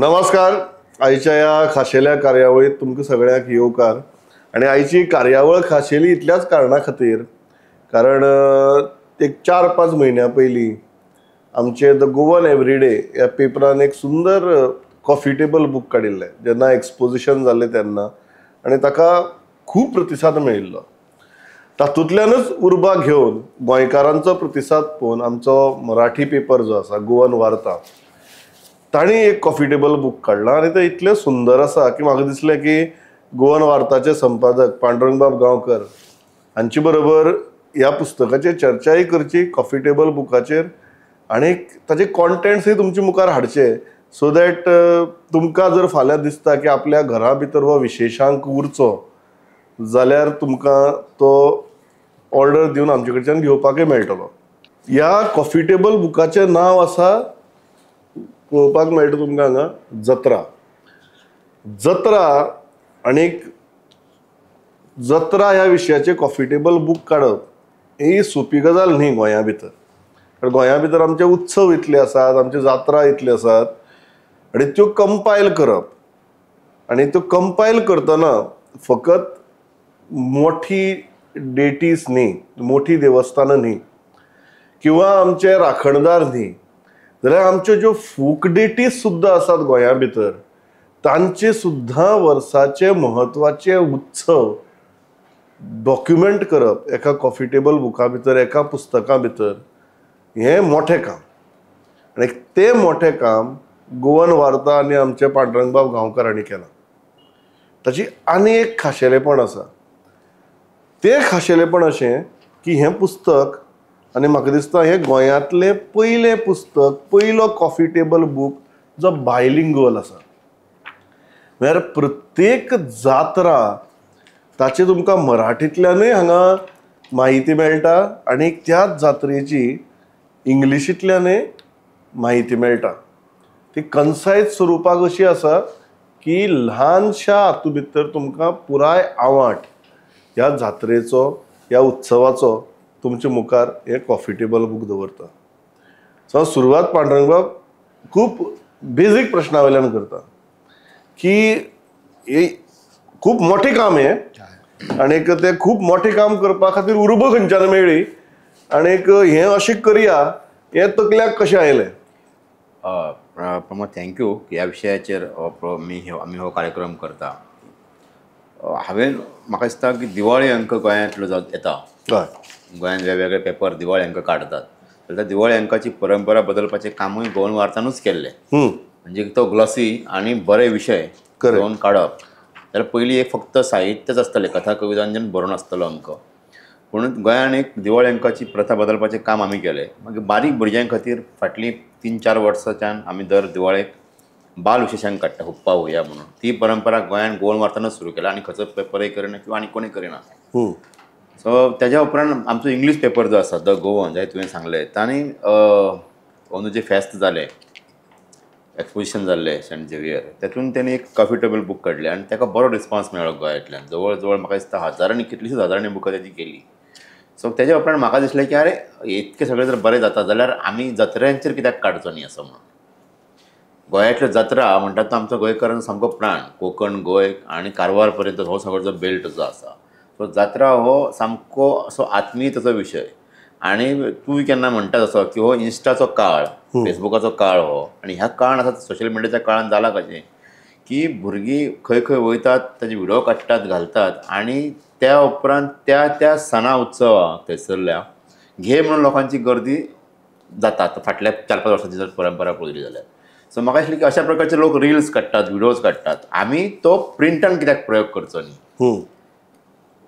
नमस्कार. आयच्या ह्या खाशेल्या कार्यावळीत तुमकां सगळ्यांक येवकार. आनी आयची कार्यावळ खाशेली इतल्याच कारणा खातीर, कारण एक 4-5 म्हयन्यां पयलीं आमचे the Goan everyday ह्या पेपरान एक सुंदर कॉफी टेबल बूक काडिल्लें, जेन्ना एक्सपोजिशन जालें तेन्ना, आनी ताका खूब प्रतिसाद मेळिल्लो. तातूंतल्यानच उर्बा घेवन गोंयकारांचो प्रतिसाद पळोवन आमचो मराठी पेपर जो आसा गोवन वार्ता, तांणी एक कॉफी टेबल बूक काडला आनी तें इतलें सुंदर आसा की म्हाका दिसलें की गोवन वार्ताचे संपादक पांडुरंगबाब गांवकर हांचे बरोबर ह्या पुस्तकाचेर चर्चाय करची, कॉफी टेबल बुकाचेर, आनी ताचे कॉन्टेंट्सूय तुमचे मुखार हाडचे, सो that तुमकां जर फाल्यां दिसता की आपल्या घरा भितर हो विशेशांक उरचो जाल्यार तुमकां तो ऑर्डर दिवन आमचे कडच्यान घेवपाकय मेळटलो. ह्या कॉफी टेबल बुकाचें नांव आसा, पळोवपाक मेळटा तुमकां हांगा, जत्रा. जत्रा आनीक जत्रा ह्या विशयाचें कॉफी टेबल बूक काडप ही सोंपी गजाल न्ही गोंया भितर. कारण गोंया भितर आमचे उत्सव इतले आसात, आमच्यो जात्रा इतल्यो आसात, आनी त्यो कंपायल करप, आनी त्यो कंपायल करतना फकत मोठी डेटीस न्ही, मोठी देवस्थानां न्ही, किंवा आमचे राखणदार न्ही, जाल्यार आमच्यो ज्यो फोक डेटीस सुद्दां आसात गोंया भितर, तांचे सुद्दां वर्साचे म्हत्वाचे उत्सव डॉक्युमेंट करप एका कॉफी टेबल बुका भितर, एका पुस्तका भितर, हें मोठें काम. आनी तें मोठें काम गोवन वार्ता आनी आमचे पांडुरंगबाब गांवकर हांणी केलां. ताची आनी एक खाशेलेपण आसा, तें खाशेलेपण अशें की हें पुस्तक, आनी म्हाका दिसता हें गोंयांतलें पयलें पुस्तक, पयलो कॉफी टेबल बूक जो बायलिंगुअल आसा. म्हळ्यार प्रत्येक जात्रा ताचे तुमकां मराठींतल्यानूय हांगा म्हायती मेळटा आनी त्याच जात्रेची इंग्लिशींतल्यानूय म्हायती मेळटा. ती कन्सायज स्वरुपाक अशी आसा की ल्हानशा हातूंत भितर तुमकां पुराय आवांठ ह्या जात्रेचो, ह्या उत्सवाचो तुमचे मुखार हें कॉफी टेबल बूक दवरता. सो सुरवात पांडुरंगबाब खूब बेजीक प्रश्ना वयल्यान करता की हे खूब मोठें काम हें, आनीक तें खूब मोठें काम करपा खातीर उर्बा खंयच्यान मेळ्ळी, आनीक हें अशें करया हें तकल्याक कशें आयलें? Pramod, thank you. ह्या विशयाचेर आमी हो कार्यक्रम करता. हांवें, म्हाका दिसता की दिवाळी अंक गोंयांतलो जो येता, गोंयांत वेगवेगळे पेपर दिवाळी अंक काडटात, जाल्यार दिवाळी अंकाची परंपरा बदलपाचें कामूय गोवन वार्तानूच केल्लें. म्हणजे तो ग्लॉसी आनी बरे विशय घेवन काडप. जाल्यार पयलीं एक फक्त साहित्यच आसतालें, कथा कवितांच्यान बरोवन आसतालो अंक. पूण गोंयांत एक दिवाळी अंकाची प्रथा बदलपाचें काम आमी केलें. मागीर बारीक भुरग्यां खातीर फाटलीं 3-4 वर्सांच्यान आमी दर दिवाळेक बाल विशेशांक काडटा, हुप्पा हुया म्हणून. ती परंपरा गोंयांत गोवन वार्तानूच सुरू केला आनी खंयचो पेपरय करिना किंवा आनी कोणूय करिना. सो तेज्या उपरांत आमचो इंग्लीश पेपर जो आसा the Goan, जे तुवें सांगलें, तांणी अंदू जें फेस्त जालें, एक्सपोजिशन जाल्लें सेंट झेवियर, तेतून तेणी एक कॉफी टेबल बूक काडलें आनी ताका बरो रिस्पॉन्स मेळ्ळो गोंयांतल्यान. जवळ जवळ म्हाका दिसता हजारांनी, कितलीशींच हजारांनी बुकां तेजी गेली. सो तेज्या उपरांत म्हाका दिसलें की अरे इतकें सगळें जर बरें जाता जाल्यार आमी जात्र्यांचेर कित्याक काडचो न्ही असो म्हणून. गोंयांतल्यो जात्रा म्हणटात तो आमचो गोंयकारांचो सामको प्राण. कोंकण, गोंय आनी कारवार पर्यंत हो सगळो जो बेल्ट जो आसा, सो जात्रा हो सामको असो आत्मीयतेचो विशय. आनी तूं केन्ना म्हणटा तसो की हो इन्स्टाचो काळ, फेसबुकाचो काळ हो, आनी ह्या काळान आतां सोशल मिडियाच्या काळान जाला कशें की भुरगीं खंय खंय वयतात, ताजे व्हिडियो काडटात, घालतात, आनी त्या उपरांत त्या त्या सणा उत्सवाक थंयसरल्या घे म्हणून लोकांची गर्दी जाता. फाटल्या 4-5 वर्सांची जर परंपरा पळयली जाल्यार. सो म्हाका दिसलें की अशा प्रकारचे लोक रिल्स काडटात, व्हिडियोज काडटात, आमी तो प्रिंटान कित्याक प्रयोग करचो न्ही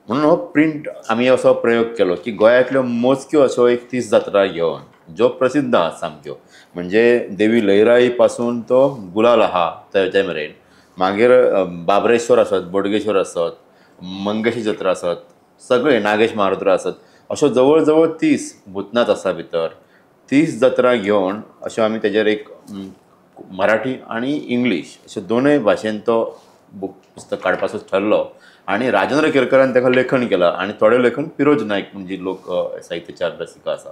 म्हणून हो प्रिंट आमी असो प्रयोग केलो की गोंयांतल्यो मोजक्यो अश्यो एक 30 जात्रा घेवन ज्यो प्रसिद्ध आसा सामक्यो, म्हणजे देवी लयराई पासून तो गुलाल आहा तेच्या मेरेन, मागीर बाबरेश्वर आसत, बोडगेश्वर आसत, मंगेशी जात्रा आसत, सगळे नागेश महारुद्र आसत, अश्यो जवळ जवळ 30 भूतनाथ आसा भितर, 30 जात्रा घेवन अश्यो आमी तेजेर एक मराठी आनी इंग्लीश अश्यो दोनूय भाशेन तो बूक पुस्तक काडपाचो ठरलो. आनी राजेंद्र केरकरान ताका लेखन केलां आनी थोडें लेखन पिरोज नायक म्हणजे लोक साहित्याचे अभ्यासिका आसा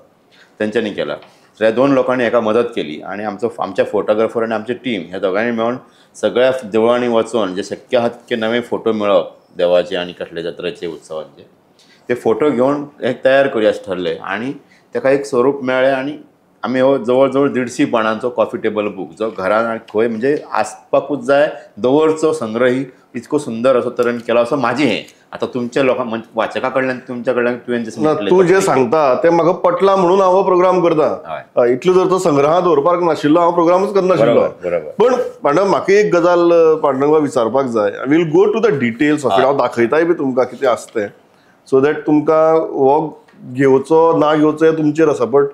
तेंच्यांनी केलां. सो ह्या 2 लोकांनी हेका मदत केली आनी आमचो आमच्या फोटोग्राफर आनी आमची टीम ह्या दोगांनी मेळून सगळ्या देवळांनी वचून जे शक्य आहा तितके नवे फोटो मेळप देवाचे आनी कसले जात्रेचे उत्सवांचे ते फोटो घेवन एक तयार करूया अशें ठरलें आनी ताका एक स्वरूप मेळ्ळें आनी आमी हो जवळ जवळ 150 पानांचो कॉफी टेबल बूक जो घरान आनी खंय म्हणजे आसपाकूच जाय दवरचो संग्रही इतको सुंदर असो तरेन केला असो म्हाजी हें आतां तुमच्या लोकां म्हणजे वाचका कडल्यान तुमच्या कडल्यान तुवें जें तूं जें सांगता तें म्हाका पटलां म्हणून हांव हो प्रोग्राम करता. इतलो जर तो संग्रहांत दवरपाक नाशिल्लो हांव प्रोग्रामूच करनाशिल्लो. पण पांडव म्हाका एक गजाल पांडुरंग विचारपाक जाय. I will go to the details of it. हांव दाखयताय बी तुमकां कितें आसा तें, सो that तुमकां हो घेवचो ना घेवचो हें तुमचेर आसा. बट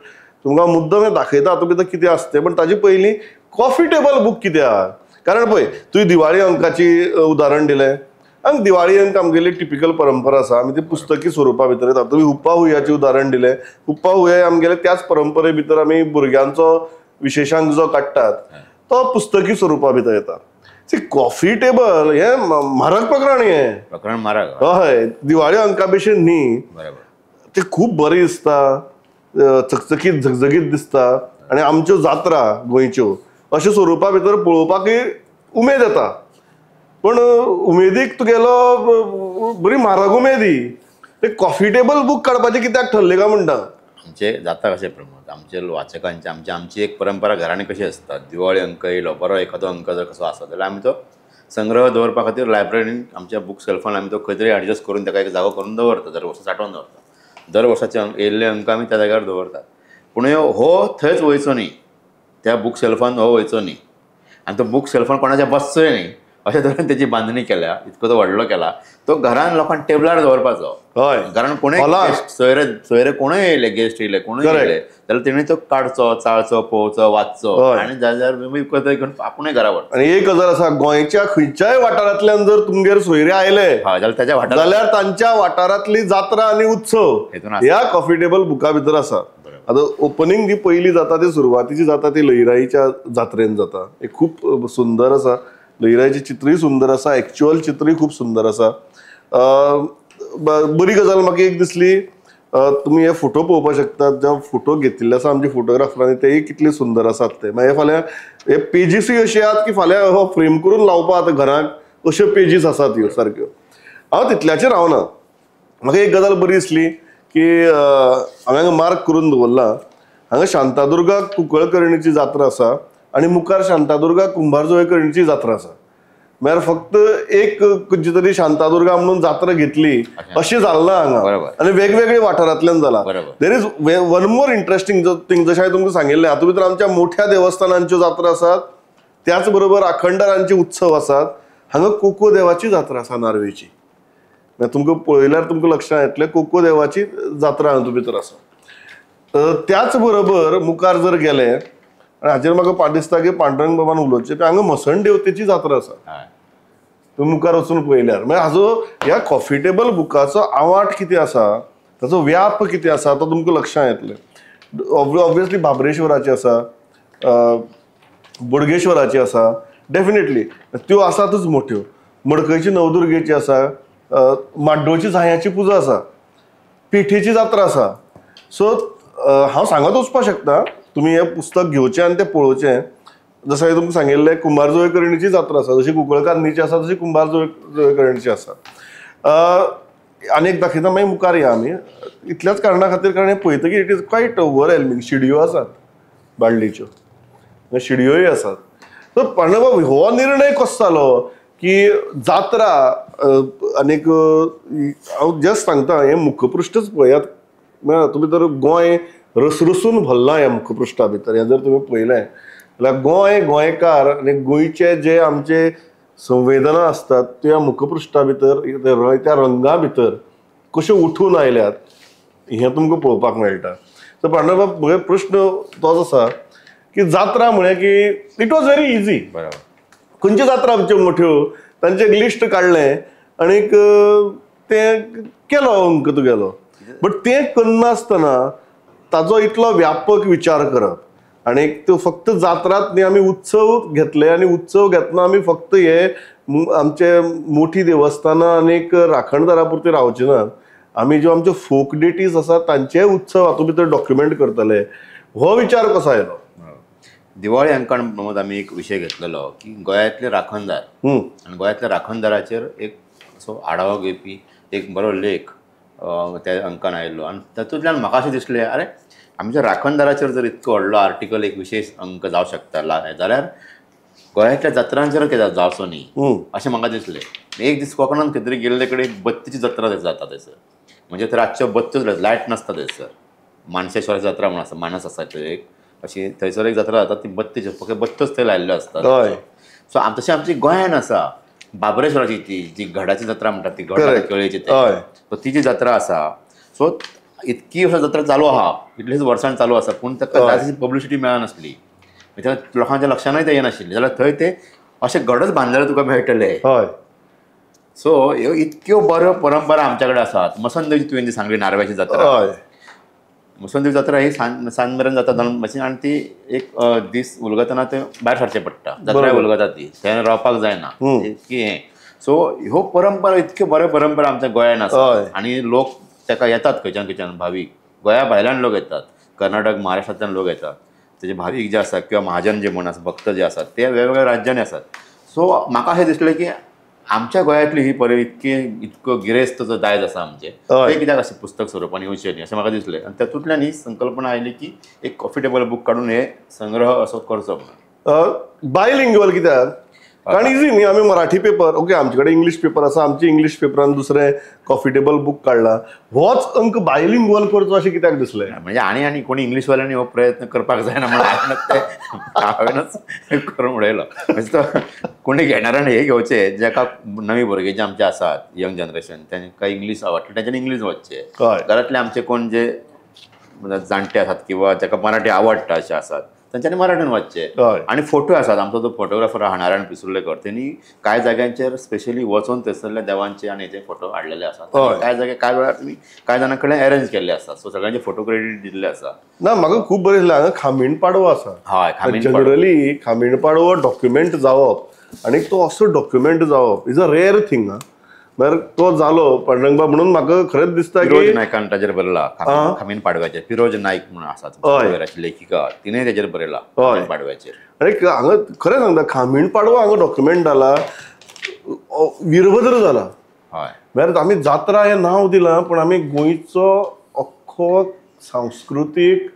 तुमकां मुद्दम हें दाखयता आतां भितर कितें आसा तें. पण ताजे पयलीं कॉफी टेबल बूक कित्याक? कारण पळय तुवें दिवाळी अंकाची उदाहरण दिलें आनी दिवाळी अंक आमगेली टिपिकल परंपरा आसा, आमी ती पुस्तकी स्वरुपा भितर येता. तुमी हुप्पा हुयाचें उदाहरण दिलें, हुप्पा हुया आमगेले त्याच परंपरे भितर आमी भुरग्यांचो विशेशांक जो काडटात तो पुस्तकी स्वरुपा भितर येता. सी कॉफी टेबल हें म्हारग प्रकरण, हें प्रकरण म्हारग. हय, दिवाळी अंका भशेन न्ही, ते खूब बरें दिसता, चकचकीत झगझगीत दिसता आनी आमच्यो जात्रा गोंयच्यो अशे स्वरुपा भितर पळोवपाकय उमेद येता. पण उमेदीक तुगेलो बरी म्हारग उमेद ही. ते कॉफी टेबल बूक काडपाचें कित्याक ठरलें काय म्हणटा? आमचे जाता कशें प्रमोद, आमचे वाचकांचे आमची आमची एक परंपरा घरांनी कशी आसता, दिवाळी अंक येयलो बरो एखादो अंक जर कसो आसा जाल्यार आमी तो संग्रह दवरपा खातीर लायब्ररीन आमच्या बूक शेल्फान आमी तो खंय तरी एडजस्ट करून ताका एक जागो करून दवरता, दर वर्सा सांठोवन दवरता. दर वर्साचे येयल्ले अंक आमी त्या जाग्यार दवरतात. पूण हो थंयच वयचो न्ही, त्या बूक शेल्फान हो वयचो न्ही आनी तो बूक शेल्फान कोणाच्या बसचोय न्ही अशे तरेन तेची बांदणी केल्या. इतको तो व्हडलो केला तो घरान लोकांक टेबलार दवरपाचो. हय, कारण कोणूय सोयरे सोयरे कोणूय येयले, गेस्ट येयले, कोणूय येयले जाल्यार तेणी तो काडचो, चाळचो, पळोवचो, वाचचो आनी जाल्यार घेवन आपुणूय घरा व्हरचो. आनी एक गजाल आसा, गोंयच्या खंयच्याय वाठारांतल्यान जर तुमगेर सोयरे आयले जाल्यार त्याच्या वाठार जाल्यार तांच्या वाठारांतली जात्रा आनी उत्सव ह्या कॉफी टेबल बुका भितर आसा. आतां ओपनींग जी पयली जाता ती सुरवातीची जाता ती लयराईच्या जात्रेन जाता. एक खूब सुंदर आसा, लयराईचें चित्रूय सुंदर आसा, एक्चुअल चित्रूय खूब सुंदर आसा. बरी गजाल म्हाका एक दिसली, तुमी हे फोटो पळोवपाक शकतात, जे फोटो घेतिल्ले आसा आमचे फोटोग्राफरांनी तेय कितले सुंदर आसात ते. मागीर फाल्यां हे पेजीसूय अशे आहात की फाल्यां हो फ्रेम करून लावपा आतां घरांत अश्यो पेजीस आसात ह्यो सारक्यो. हांव तितल्याचेर रावना, म्हाका एक गजाल बरी दिसली की हांवें हांगा मार्क करून दवरला, हांगा शांतादुर्गा कुंकळकरणीची जात्रा आसा आनी मुखार शांतादुर्गा कुंभारजुवेकरणीची जात्रा आसा. म्हळ्यार फक्त एक खंयची तरी शांतादुर्गा म्हणून जात्रा घेतली अशें जालें ना हांगा, आनी वेगवेगळे वाठारांतल्यान जाला. There is one more interesting thing, जशें हांवें तुमकां सांगिल्लें, हातूंत भितर आमच्या मोठ्या देवस्थानांच्यो जात्रा आसात, त्याच बरोबर आखंडरांचे उत्सव आसात. हांगा कोको देवाची जात्रा आसा नार्वेची, तुमकां पळयल्यार तुमकां लक्षांत येतलें, कोको देवाची जात्रा हातूंत भितर आसा. त्याच बरोबर मुखार जर गेले आनी हाचेर म्हाका दिसता की पांडुरंग बाबान उलोवचें की हांगा मसण देवतेची जात्रा आसा. तुमी मुखार वचून पळयल्यार म्हळ्यार हाजो ह्या कॉफी टेबल बुकाचो आवाट कितें आसा, ताचो व्याप कितें आसा तो तुमकां लक्षांत येतलें. ऑब्वियसली बाबरेश्वराची आसा, बोडगेश्वराची आसा, डेफिनेटली त्यो आसातच मोठ्यो. मडकयची नवदुर्गेची आसा, माड्डोळची जायांची पुजा आसा, पेठेची जात्रा आसा. सो हांव सांगत वचपाक शकता, तुमी हें पुस्तक घेवचें आनी तें पळोवचें. जशें हांवें तुमकां सांगिल्लें, कुंभारजुवेकरणीची जात्रा आसा, जशी कुंकळकान्नीची आसा तशी कुंभारजुवेकरणीची आसा. आनी एक दाखयता, मागीर मुखार या आमी. इतल्याच कारणा खातीर, कारण हें पळयतकीर it is quite overwhelming. शिडयो आसात बाळ्ळीच्यो, शिडयोय आसात. सो पांडव हो निर्णय कसो जालो की जात्रा आनीक हांव जस्ट सांगता, हें मुखपृश्ठच पळयात, तुमी तर गोंय रसरसून भरलां ह्या मुखपृश्ठा भितर. हें जर तुमी पळयलें जाल्यार गोंय, गोंयकार आनी गोंयचे जे आमचे संवेदना आसतात त्या मुखपृश्ठा भितर, त्या रंगा भितर कश्यो उठून आयल्यात हें तुमकां पळोवपाक मेळटा. सो पांडुरंग म्हजो प्रश्न तोच आसा की जात्रा म्हळें की it was very easy. बरोबर, खंयच्यो जात्रा आमच्यो मोठ्यो तांचें एक लिस्ट काडलें आनीक तें केलो अंक तुगेलो. बट तें करनासतना ताजो इतलो व्यापक विचार करप आनी त्यो फक्त जात्रात न्ही, आमी उत्सव घेतले आनी उत्सव घेतना आमी फक्त हे आमचे मोठी देवस्थानां आनीक राखणदारा पुरते रावचे नात, आमी ज्यो आमच्यो फोक डेटीज आसात तांचेय उत्सव हातूंत भितर डॉक्युमेंट करतले. हो विचार कसो आयलो? दिवाळी अंकान प्रमोद आमी एक विशय घेतलेलो की गोंयांतले राखणदार आनी गोंयांतल्या राखणदाराचेर एक असो आढावो घेवपी एक बरो लेख त्या अंकान आयिल्लो. आनी तातूंतल्यान म्हाका अशें दिसलें, अरे आमच्या राखणदाराचेर जर इतको व्हडलो आर्टिकल एक विशेश अंक जावं शकता जाल्यार गोंयांतल्या जात्रांचेर कित्याक जावचो न्ही अशें म्हाका दिसलें. एक दीस कोंकणांत खंय तरी गेल्ले कडेन बत्तीची जत्रा जाता थंयसर, म्हणजे रातच्यो बत्त्योच लायट नासता थंयसर. मानसेश्वराची जात्रा म्हणून आसा, मानस आसा थंय एक अशी, थंयसर एक जात्रा जाता ती बत्तीची, फक्त बत्त्योच थंय लायिल्ल्यो आसतात. सो तशें आमची गोंयान आसा बाबरेश्वराची ती जी घडाची जात्रा म्हणटात ती घड केळीची, सो ती जी जात्रा आसा, सो इतकी वर्सां जात्रा चालू आहा, इतलीच वर्सां चालू आसा, पूण ताका जाय पब्लिसिटी मेळनासली, लोकांच्या लक्षानय ते येनाशिल्लें. जाल्यार थंय ते अशें घडच बांदल्यार तुका मेळटले. सो ह्यो इतक्यो बऱ्यो परंपरा आमच्या कडेन आसात. मसंदेवची तुवें जी सांगली नारव्याची जात्रा, मसंदेव जात्रा ही सांज मेरेन जाता मातशी, आनी ती एक दीस उलगतना ते भायर सरचें पडटा, जात्रा उलगता ती, थंय रावपाक जायना इतकी हें. सो ह्यो परंपरा इतक्यो बऱ्यो परंपरा आमच्या गोंयान आसा आनी लोक ताका येतात खंयच्यान खंयच्यान, भावीक गोंया भायल्यान लोक येतात, कर्नाटक महाराष्ट्रांतल्यान लोक येतात, तेजे भावीक जे आसात किंवा महाजन जे म्हण आसा, भक्त जे आसात ते वेगवेगळ्या राज्यांनी आसात. सो म्हाका अशें दिसलें की आमच्या गोंयांतली ही परे इतकी इतको गिरेस्त जो दायज आसा आमचें तें कित्याक अशें पुस्तक स्वरुपान येवचें न्ही अशें म्हाका दिसलें. आनी तातूंतल्यान ही संकल्पना आयली की एक कॉफी टेबल बूक काडून हे संग्रह असो करचो म्हणून. बायलिंग्युअल कित्याक? कारण इजी न्ही, आमी मराठी पेपर, ओके आमचे कडेन इंग्लीश पेपर आसा, आमची इंग्लीश पेपरान दुसरें कॉफी टेबल बूक काडला, होच अंक बायलिंग्युअल करचो अशें कित्याक दिसलें? म्हणजे आनी आनी कोणी इंग्लीशवाल्यांनी हो प्रयत्न करपाक जायना म्हणून हांवेंच ते करून उडयलो. म्हणजे तो कोणी घेणाऱ्यान हे घेवचें, जाका नवी भुरगे जे आमचे आसात यंग जनरेशन, तांकां इंग्लीश आवडटा तेंच्यांनी इंग्लीश वाचचें. घरांतले आमचे कोण जे जाणटे आसात किंवा जाका मराठी आवडटा अशे आसात तांच्यांनी मराठीन वाचचें. आनी फोटो आसात, आमचो जो फोटोग्राफर आहा नारायण पिसुर्लेकर, तेणी कांय जाग्यांचेर स्पेशली वचून थंयसरल्या देवांचे आनी हेचे फोटो हाडलेले आसात. कांय जागे कांय वेळार तुमी कांय जाणां कडेन अरेंज केल्ले आसात, सो सगळ्यांचे फोटो क्रेडीट दिल्ले आसा. ना म्हाका खूब बरें दिसलें हांगा खामीण पाडवो आसा. हय, जनरली खामीण पाडवो डॉक्युमेंट जावप आनी तो असो डॉक्युमेंट जावप is a rare thing. म्हळ्यार तो जालो पांडुरंगबाब म्हणून म्हाका खरेंच दिसता की पिरोज नायकान ताजेर बरयला खामीण पाडव्याचेर. पिरोज नायक म्हणून आसा लेखिका, तिणें ताजेर बरयला खामीण पाडव्याचेर. आनी हांगा खरें सांगता खामीण पाडवो हांगा डॉक्युमेंट जाला, वीरभद्र जाला. हय, म्हळ्यार आमी जात्रा हें नांव दिलां पूण आमी गोंयचो अख्खो सांस्कृतीक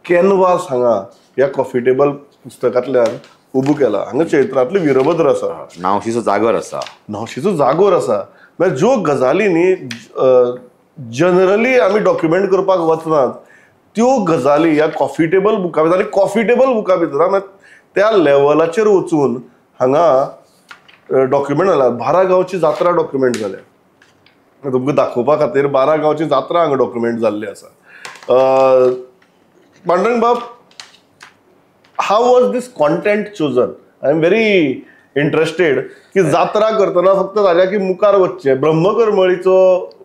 कॅनवास हांगा ह्या कॉफी टेबल पुस्तकांतल्यान उबो केला. हांगा चैत्रांतलो वीरभद्र आसा, नावशीचो जागोर आसा, नावशीचो जागोर आसा. म्हळ्यार ज्यो गजाली न्ही जनरली आमी डॉक्युमेंट करपाक वचनात त्यो गजाली ह्या कॉफी टेबल बुका भितर, आनी कॉफी टेबल बुका भितर त्या लेवलाचेर वचून हांगा डॉक्युमेंट जाला. 12 गांवची जात्रा डॉक्युमेंट जाल्या, तुमकां दाखोवपा खातीर 12 गांवची जात्रा हांगा डॉक्युमेंट जाल्ली आसा. पांडुरंग बाब, how was this content chosen? I am very interested की जात्रा करतना फक्त जाल्या की मुखार वचचें, ब्रह्मकर्मळीचो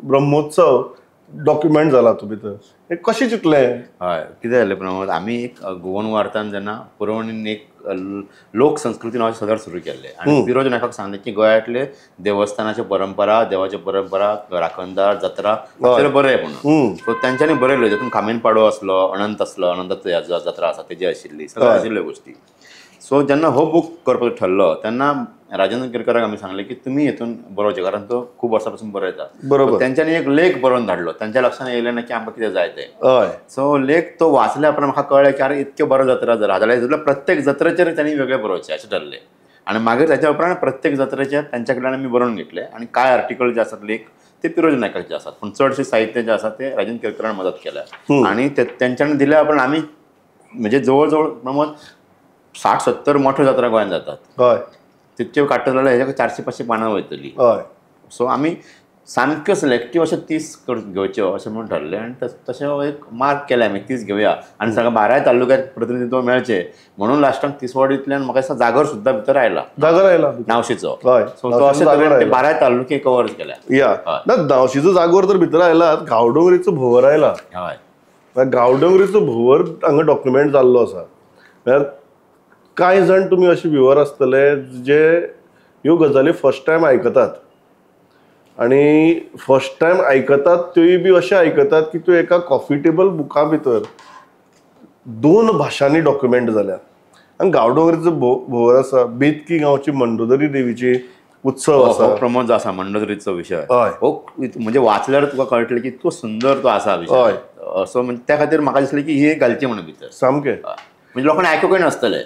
ब्रह्मोत्सव डॉक्युमेंट जाला तूं भितर, हें कशें चिंतलें? हय, कितें जालें प्रमोद, आमी एक गोवन वार्तान जेन्ना पुरवणीन एक लोकसंस्कृती नांवाचें सदर सुरू केल्लें आनी पिरोज नायकाक सांगलें की गोंयांतले देवस्थानाच्यो परंपरा, देवाच्यो परंपरा, राखणदार, जात्रा बरें म्हणून. सो तेंच्यांनी बरयलें, तातूंत खामीण पाडवो आसलो, अनंत आसलो, अनंताचो जात्रा आसा तेजी आशिल्ली, सगळ्यो आशिल्ल्यो गोश्टी. सो जेन्ना हो बूक करपाचो ठरलो तेन्ना राजेंद्र केरकराक आमी सांगलें की तुमी हेतून बरोवचें, कारण तो खूब वर्सां पासून बरयता. बरोबर. तेंच्यांनी एक लेख बरोवन धाडलो, तेंच्या लक्षांत येयलें ना की आमकां कितें जाय तें. सो लेख तो वाचल्या उपरांत म्हाका कळ्ळें की अरे इतक्यो बऱ्यो जात्रा जाल्यार हितूंतल्या प्रत्येक जात्रेचेर तांणी वेगळें बरोवचें अशें ठरलें. आनी मागीर ताच्या उपरांत प्रत्येक जात्रेचेर तेंच्या कडल्यान आमी बरोवन घेतलें आनी कांय आर्टिकल जे आसात लेख ते पिरोज नायकाचे आसात, पूण चडशें साहित्य जें आसा तें राजेंद्र केरकरान मदत केल्या. आनी तेंच्यांनी दिल्या उपरांत आमी म्हणजे जवळ जवळ प्रमोद 60-70 मोठ्यो जात्रा गोंयांत जातात. हय, तितक्यो काडटा जाल्यार हेज्या 400-500 पानां वयतली. हय, सो आमी सामक्यो सिलेक्टीव अशें 30 घेवच्यो अशें म्हणून ठरलें आनी तशें एक मार्क केलें आमी 30 घेवया आनी सगळ्या 12 तालुक्यात प्रतिनिधित्व मेळचें म्हणून लास्टाक तिसवाडींतल्यान म्हाका दिसता जागर सुद्दां भितर आयला. जागर आयला नावशीचो. हय, सो तो अशें तरेन 12 तालुके कवर केल्या. या ना, नावशीचो जागोर तर भितर आयला, गांवडोंगरीचो भोंवर आयला. हय, गांवडोंगरीचो भोंवर हांगा डॉक्युमेंट जाल्लो आसा. म्हळ्यार कांय जाण तुमी अशे व्यूवर आसतले जे ह्यो गजाली फर्स्ट टायम आयकतात आनी फर्स्ट टायम आयकतात त्योय बी अशें आयकतात की त्यो एका कॉफी टेबल बुका भितर दोन भाशांनी डॉक्युमेंट जाल्या. आनी गांवडोंगरीचो भोंवर आसा, बेतकी गांवची मंडोदरी देवीची उत्सव आसा. हो प्रमोद जो आसा मंडोदरीचो विशय हो म्हणजे वाचल्यार तुका कळटलें की इतको सुंदर तो आसा विशय असो. म्हणजे त्या खातीर म्हाका दिसलें की हे घालचें म्हणून भितर सामकें, म्हणजे लोकांनी आयकूंकय नासतलें.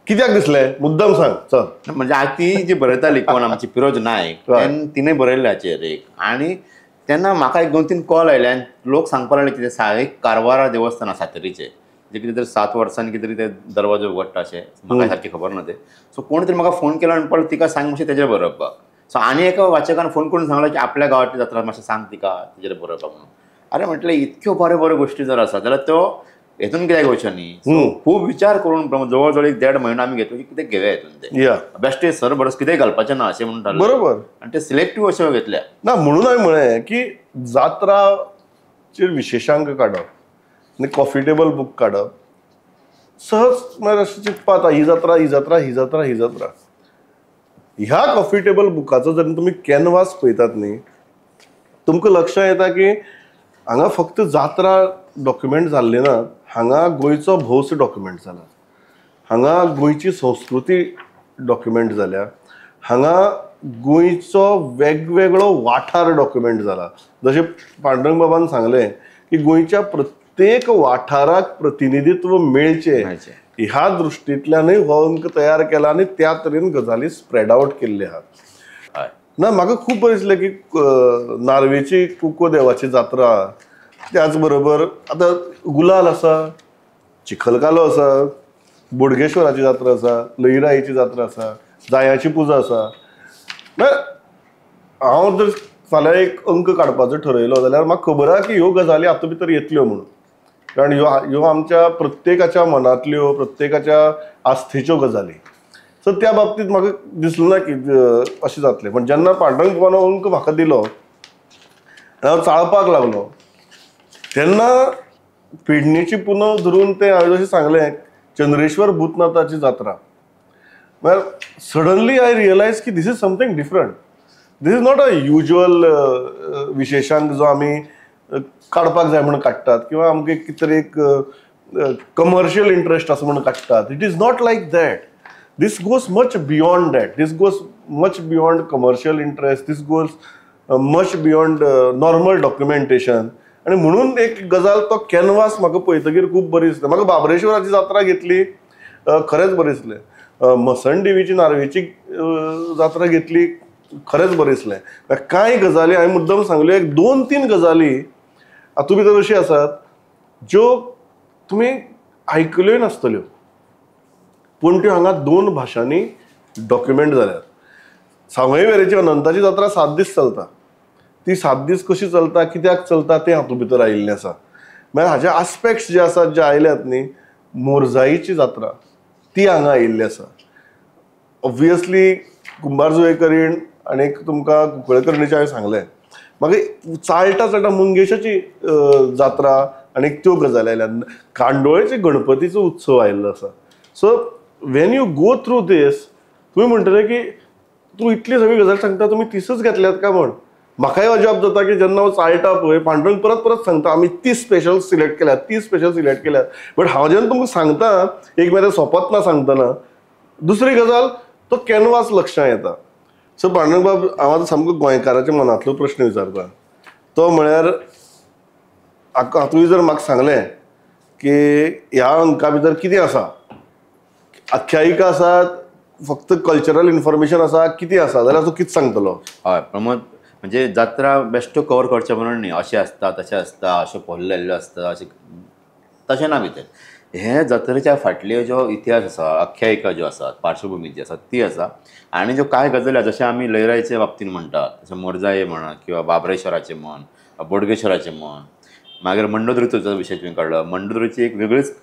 कित्याक दिसलें मुद्दम सांग चल. म्हणजे ती जी बरयताली कोण आमची फिरोज नायक, तिणें बरयल्लें हाचेर एक. आनी तेन्ना म्हाका एक 2-3 कॉल आयले आनी लोक सांगपाक लागले कितें एक कारवारा देवस्थान आसा सातेरीचें, जे कितें तरी 7 वर्सांनी कितें तरी ते दरवाजो उगडटा अशें, म्हाका सारकी खबर ना तें. सो कोण तरी म्हाका फोन केलो आनी पळय तिका सांग मातशें तेजेर बरोवपाक. सो आनी एका वाचकान फोन करून सांगलो की आपल्या गांवांतली जात्रा मातशें सांग तिका तेजेर बरोवपाक म्हणून. अरे म्हटलें इतक्यो बऱ्यो बऱ्यो गोश्टी जर आसा जाल्यार त्यो हेतून कित्याक घेवच्यो न्ही. खूब विचार करून जवळ जवळ एक 1.5 म्हयनो आमी घेतलो की कितें घेवया हेतून तें बेश्टें सर बरस कितेंय घालपाचें ना अशें म्हणून ठरलें. बरोबर. आनी ते सिलेक्टीव अश्यो घेतल्या ना. म्हणून हांवें म्हळें की जात्राचेर विशेशांक काडप आनी कॉफी टेबल बूक काडप सहज म्हळ्यार अशें चिंतपा आतां ही जात्रा ही जात्रा ही जात्रा ही जात्रा. ह्या कॉफी टेबल बुकाचो जर तुमी कॅनवास पळयतात न्ही, तुमकां लक्षांत येता की हांगा फक्त जात्रा डॉक्युमेंट जाल्ली ना, हांगा गोंयचो भौस डॉक्युमेंट जाला, हांगा गोंयची संस्कृती डॉक्युमेंट जाल्या, हांगा गोंयचो वेगवेगळो वाठार डॉक्युमेंट जाला. जशें पांडुरंग बाबान सांगलें की गोंयच्या प्रत्येक वाठाराक प्रतिनिधित्व मेळचें ह्या दृश्टींतल्यानूय हो अंक तयार केला आनी त्या तरेन गजाली स्प्रेड आवट केल्ले आहात. ना म्हाका खूब बरें दिसलें की नार्वेची कुको देवाची जात्रा, त्याच बरोबर आतां गुलाल आसा, चिखलकालो आसा, बोडगेश्वराची जात्रा आसा, लईराईची जात्रा आसा, जायाची पुजा आसा. म्हळ्यार हांव जर फाल्यां एक अंक काडपाचो ठरयलो जाल्यार म्हाका खबर आहा की ह्यो गजाली हातूंत भितर येतल्यो म्हणून, कारण ह्यो ह्यो आमच्या प्रत्येकाच्या मनांतल्यो प्रत्येकाच्या आस्थेच्यो गजाली. सो त्या बाबतींत म्हाका दिसलें ना की अशें जातलें. पण जेन्ना पांडुरंग बाबान अंक म्हाका दिलो आनी हांव चाळपाक लागलो तेन्ना पेडणेची पुनव धरून तें हांवें जशें सांगलें चंद्रेश्वर भूतनाथाची जात्रा, म्हळ्यार सडनली I realise की this is something different, this is not a usual विशेशांक जो आमी काडपाक जाय म्हणून काडटात किंवा आमकां कितें तरी एक कमर्शियल इंट्रस्ट आसा म्हणून काडटात. It is not like that. This goes much beyond that. This goes much beyond commercial interest. This goes much beyond normal documentation. आनी म्हणून एक गजाल तो कॅनवास म्हाका पळयतकीर खूब बरी दिसता. म्हाका बाबरेश्वराची जात्रा घेतली खरेंच बरें दिसलें, मसण देवीची नार्वेची जात्रा घेतली खरेंच बरें दिसलें. कांय गजाली हांवें मुद्दम सांगल्यो, एक 2-3 गजाली हातूंत भितर अशी आसात ज्यो तुमी आयकल्योय नासतल्यो, पूण त्यो हांगा 2 भाशांनी डॉक्युमेंट जाल्यात. सावयवेरेची अनंताची जात्रा 7 दीस चलता, ती 7 दीस कशी चलता कित्याक चलता तें हातूंत भितर आयिल्लें आसा. म्हळ्यार हाजे आस्पेक्ट्स जे आसात जे आयल्यात न्ही, मोरजाईची जात्रा ती हांगा आयिल्ली आसा. ऑब्वियसली कुंभारजुवेकरीण आनी तुमकां कुंकळकरणीचें हांवें सांगलें. मागीर चाळटा चाळटा मंगेशाची जात्रा आनी त्यो गजाली आयल्यात, कांडोळेचे गणपतीचो उत्सव आयिल्लो आसा. So when you go through this तुमी म्हणटले की तूं इतली सगळी गजाल सांगता तुमी तीसच घेतल्यात काय म्हण. म्हाकाय अजाप जाता की जेन्ना हांव चाळटा पळय पांडुरंग परत परत सांगता आमी 30 स्पेशल सिलेक्ट केल्यात, 30 स्पेशल सिलेक्ट केल्यात, बट हांव जेन्ना तुमकां सांगता एक मेरेन सोंपत ना सांगतना, दुसरी गजाल तो कॅनवास लक्षांत येता. सो पांडुरंग बाब, हांव आतां सामको गोंयकाराच्या मनांतलो प्रश्न विचारता, तो म्हळ्यार तुवें जर म्हाका सांगलें की ह्या अंका भितर कितें आसा, आख्यायिका आसात, फक्त कल्चरल इन्फॉर्मेशन आसा, कितें आसा, जाल्यार तूं कितें सांगतलो? हय प्रमोद, म्हणजे जात्रा बेश्टो कवर करचें म्हणून न्ही, अशें आसता तशें आसता, अशें पल्लेल्यो आसता, अशें तशें ना. भितर हे जात्रेच्या फाटल्यो ज्यो इतिहास आसा, आख्यायिका ज्यो आसात, पार्श्वभुमी जी आसा ती आसा. आनी ज्यो कांय गजाली आसा जशें आमी लयराईचे बाबतीन म्हणटात, जशें मोरजाये म्हणा किंवा बाबरेश्वराचें म्हण, बोडगेश्वराचें म्हण, मागीर मंडोदरीचो विशय तुवें काडलो, मंडोदरीची एक वेगळीच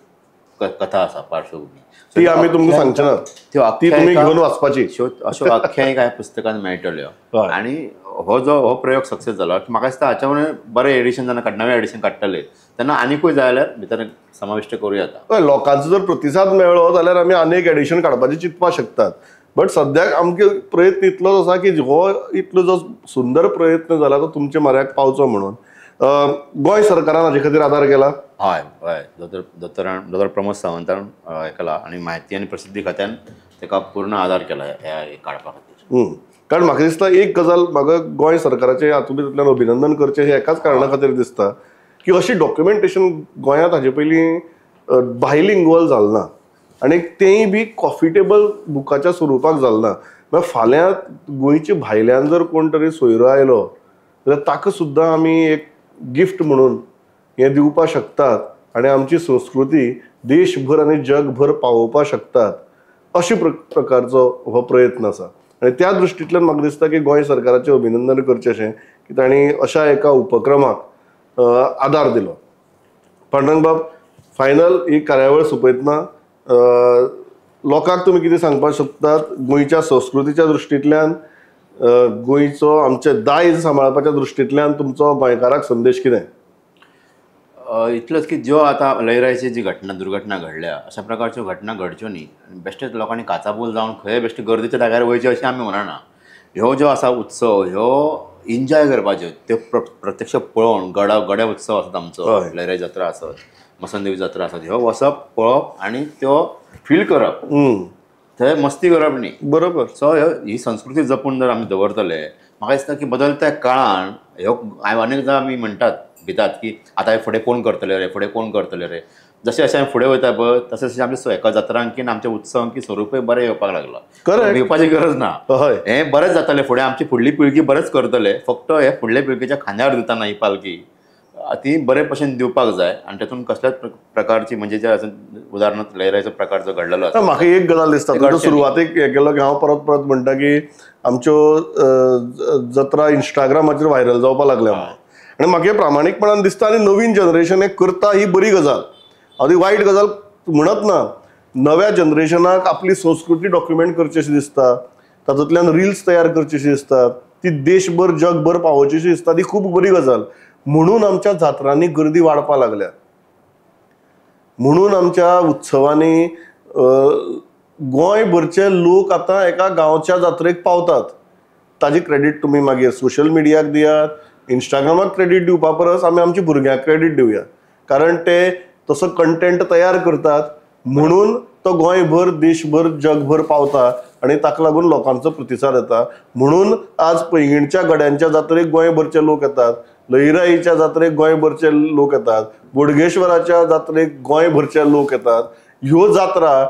कथा आसा, पार्श्वभुमी ती आमी तुमकां सांगचे ना, ती तुमी घेवन वाचपाची. अश्यो आख्यायिका ह्या पुस्तकान मेळटल्यो. आनी हो जो हो प्रयोग सक्सेस जालो म्हाका दिसता हाच्या मुळे बरें एडिशन जेन्ना नवें एडिशन काडटले तेन्ना आनिकूय जाय जाल्यार भितर समाविश्ट करूं येता. लोकांचो जर प्रतिसाद मेळ्ळो जाल्यार आमी आनीक एडिशन काडपाचें चिंतपाक शकतात, बट सद्याक आमचे प्रयत्न इतलोच आसा की हो इतलो जो सुंदर प्रयत्न जाला तो तुमच्या म्हऱ्याक पावचो म्हणून. गोंय सरकारान हाजे खातीर आदार केला. हय हय, दोतोर प्रमोद सावंतान हें केला आनी म्हायती आनी प्रसिद्धी खात्यान ताका पूर्ण आदार केला ह्या काडपा खातीर. कारण म्हाका दिसता एक गजाल म्हाका गोंय सरकाराचें हातूंतल्यान अभिनंदन करचें हें एकाच कारणा खातीर दिसता की अशी डॉक्युमेंटेशन गोंयांत हाजे पयलीं बायलिंग्वल जालें ना आनी तेंय बी कॉफी टेबल बुकाच्या स्वरुपाक जालें ना. म्हळ्यार फाल्यां गोंयचे भायल्यान जर कोण तरी सोयरो आयलो जाल्यार ताका सुद्दां आमी एक गिफ्ट म्हणून हें दिवपाक शकतात आनी आमची संस्कृती देशभर आनी जगभर पावोवपाक शकतात अशे प्रकारचो हो प्रयत्न आसा. आनी त्या दृश्टींतल्यान म्हाका दिसता की गोंय सरकाराचें अभिनंदन करचें अशें की तांणी अशा एका उपक्रमाक आदार दिलो. पांडुरंगबाब, फायनल ही कार्यावळ सोंपयतना लोकांक तुमी कितें सांगपाक शकतात गोंयच्या संस्कृतीच्या दृश्टींतल्यान, गोंयचो आमचें दायज सांबाळपाच्या दृश्टींतल्यान तुमचो गोंयकाराक संदेश कितें? इतलोच की ज्यो आतां लयराईची जी घटना दुर्घटना घडल्या अशा प्रकारच्यो घटना घडच्यो न्ही आनी बेश्टेच लोकांनी काचाबूल जावन खंय बेश्टे गर्दीच्या जाग्यार वयचें अशें आमी म्हणना. ह्यो ज्यो आसा उत्सव ह्यो एन्जॉय करपाच्यो, त्यो प्रत्यक्ष पळोवन गड्या उत्सव आसता आमचो, लयराई जात्रा आसत, मसनदेवी जात्रा आसत, ह्यो वचप पळोवप आनी त्यो फील करप, थंय मस्ती करप न्ही. बरोबर. सो ही संस्कृती जपून जर आमी दवरतले म्हाका दिसता की बदलत्या काळान ह्यो अनेकदां आमी म्हणटात भितात की आतां हे फुडें कोण करतले रे, फुडें कोण करतले रे. जशें जशें आमी फुडें वयता पळय तशें तशें आमच्या एका जात्रांकीन आमच्या उत्सवांकी स्वरुपय बरें येवपाक लागलां, भिवपाची गरज ना. हें बरेंच जातलें फुडें, आमची फुडली पिळगी बरेंच करतले. फक्त हे फुडल्या पिळगेच्या खांद्यार दितना ही पालखी ती बरे भशेन दिवपाक जाय आनी तातूंत कसल्याच प्रकारची म्हणजे जे उदाहरणार्थ लयराईचो प्रकार जो घडलेलो आसा. म्हाका एक गजाल दिसता, सुरवातेक हें केलो की हांव परत परत म्हणटा की आमच्यो जत्रा इंस्टाग्रामाचेर व्हायरल जावपाक लागल्या आनी म्हाका हें प्रामाणीकपणान दिसता आनी नवीन जनरेशन हें करता ही बरी गजाल, हांव ती वायट गजाल म्हणत ना. नव्या जनरेशनाक आपली संस्कृती डॉक्युमेंट करची अशी दिसता, तातूंतल्यान रिल्स तयार करची अशी दिसता, ती देशभर जगभर पावोवची अशी दिसता, ती खूब बरी गजाल. म्हणून आमच्या जात्रांनी गर्दी वाडपाक लागल्या, म्हणून आमच्या उत्सवांनी गोंयभरचे लोक आतां एका गांवच्या जात्रेक पावतात. ताजी क्रेडीट तुमी मागीर सोशल मिडियाक दियात, इंस्टाग्रामाक क्रेडीट दिवपा परस आमी आमच्या भुरग्यांक क्रेडीट दिवया, कारण ते तसो कंटेंट तयार करतात म्हणून तो गोंयभर देशभर जगभर पावता आनी ताका लागून लोकांचो प्रतिसाद येता. म्हणून आज पैंगीणच्या गड्यांच्या जात्रेक गोंयभरचे लोक येतात, लयराईच्या जात्रेक गोंयभरचे लोक येतात, बोडगेश्वराच्या जात्रेक गोंयभरचे लोक येतात. ह्यो जात्रा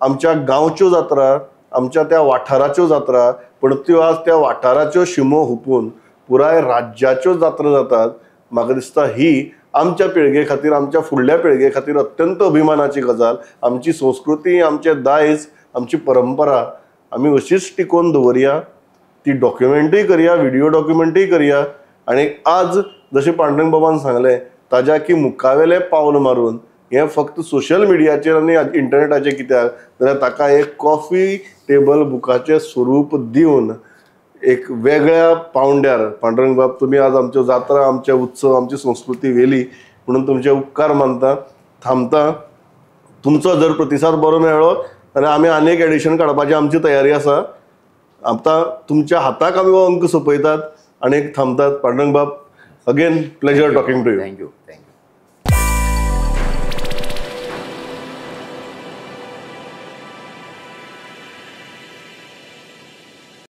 आमच्या गांवच्यो जात्रा, आमच्या त्या वाठाराच्यो जात्रा, पण त्यो आज त्या वाठाराच्यो शिमो हुपून पुराय राज्याच्यो जात्रा जातात. म्हाका दिसता ही आमच्या पिळगे खातीर, आमच्या फुडल्या पिळगे खातीर अत्यंत अभिमानाची गजाल. आमची संस्कृती, आमचें दायज, आमची परंपरा आमी अशीच टिकोवन दवरया, ती डॉक्युमेंटूय करया, व्हिडियो डॉक्युमेंटूय करया. आनी आज जशें पांडुरंग बाबान सांगलें ताज्या की मुखावेलें पावल मारून हें फक्त सोशल मिडियाचेर आनी इंटरनेटाचेर कित्याक जाल्यार ताका एक कॉफी टेबल बुकाचें स्वरूप दिवन एक वेगळ्या पावंड्यार पांडुरंग बाब तुमी आज आमच्यो जात्रा, आमचे उत्सव, आमची संस्कृती व्हेली म्हणून तुमचे उपकार मानता, थांबता. तुमचो जर प्रतिसाद बरो मेळ्ळो जाल्यार आमी आनी एक एडिशन काडपाची आमची तयारी आसा. आतां तुमच्या हाताक आमी हो अंक सोंपयतात आनी एक थांबतात. पांडुरंग बाब, again pleasure talking to you. Thank you, thank you.